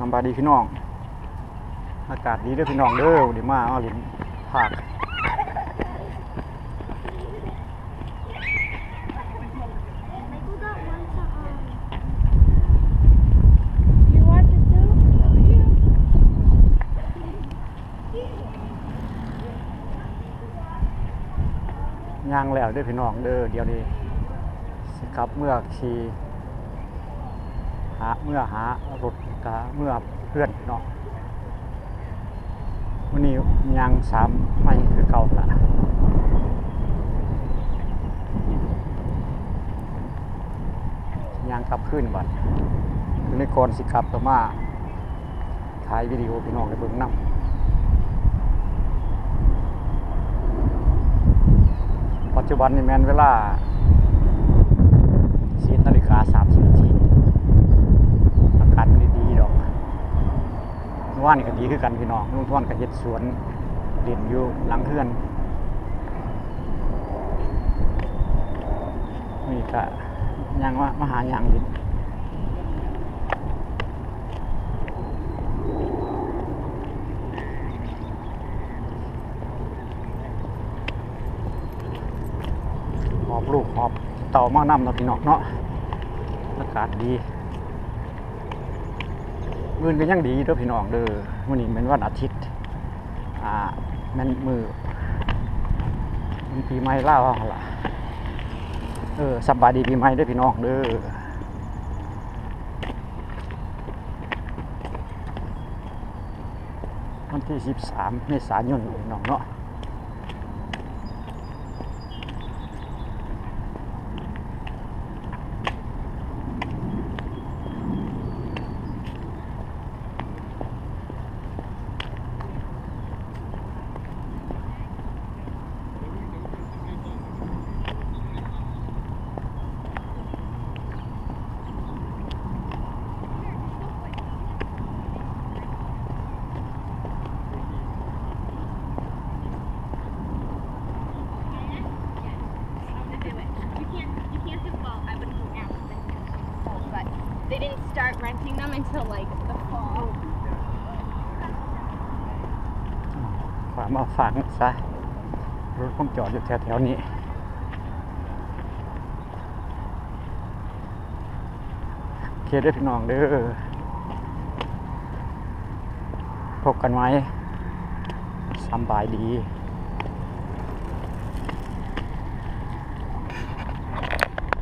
ສຳບາຍດີພີ່ນ້ອງ ອາກາດດີເດີພີ່ນ້ອງເດີ ໄດ້ມາ ມາຫຼິ້ນພາກ ຍ່າງແລ້ວເດີພີ່ນ້ອງເດີ ດຽວນີ້ຊິກັບເມືອຂີ່ ຫາ ເມືອຫາລົດ ກະເມືອເຮືອນເນາະ. ມື້ນີ້ຍ່າງສາມໄມຄືເກົ່າລະ ຍ່າງກັບຄືນບັດ. ໃນກ່ອນຊິກັບກະມາ ຖ່າຍວິດີໂອໃຫ້ພີ່ນ້ອງໄດ້ເບິ່ງນຳ. ປັດຈຸບັນນີ້ແມ່ນເວລາສິບເອັດນາລິກາສາມສິບນາທີ ອາກາດມັນດີໆດອກ. ເມື່ອວານນີ້ກະດີຄືກັນພີ່ນ້ອງ ລຸງທວນກະເຮັດສວນຫຼິ້ນຢູ່ຫຼັງເຮືອນ. ນີ້ກະຍ່າງມາ ມາຫາຍ່າງຫຼິ້ນ ຫອບລູກຫອບເຕົ້າມານຳເນາະພີ່ນ້ອງເນາະ ອາກາດດີ. ມື້ອື່ນກະຍັງດີເດີພີ່ນ້ອງເດີ ມື້ນີ້ແມ່ນວັນອາທິດ ອ່າ ແມ່ນມື້ ວັນປີໃໝ່ລາວເຮົາຫັ້ນລະ. ເອີ ສຳບາຍດີປີໃໝ່ເດີພີ່ນ້ອງເດີ ວັນທີສິບສາມເມສາຍົນພີ່ນ້ອງເນາະ. ຝາກມາຝາກຊະ ລົດຄົງຈອດຢູ່ແຖວໆນີ້. ໂອເຄເດີພີ່ນ້ອງເດີ ພົບກັນໃໝ່ ສຳບາຍດີ.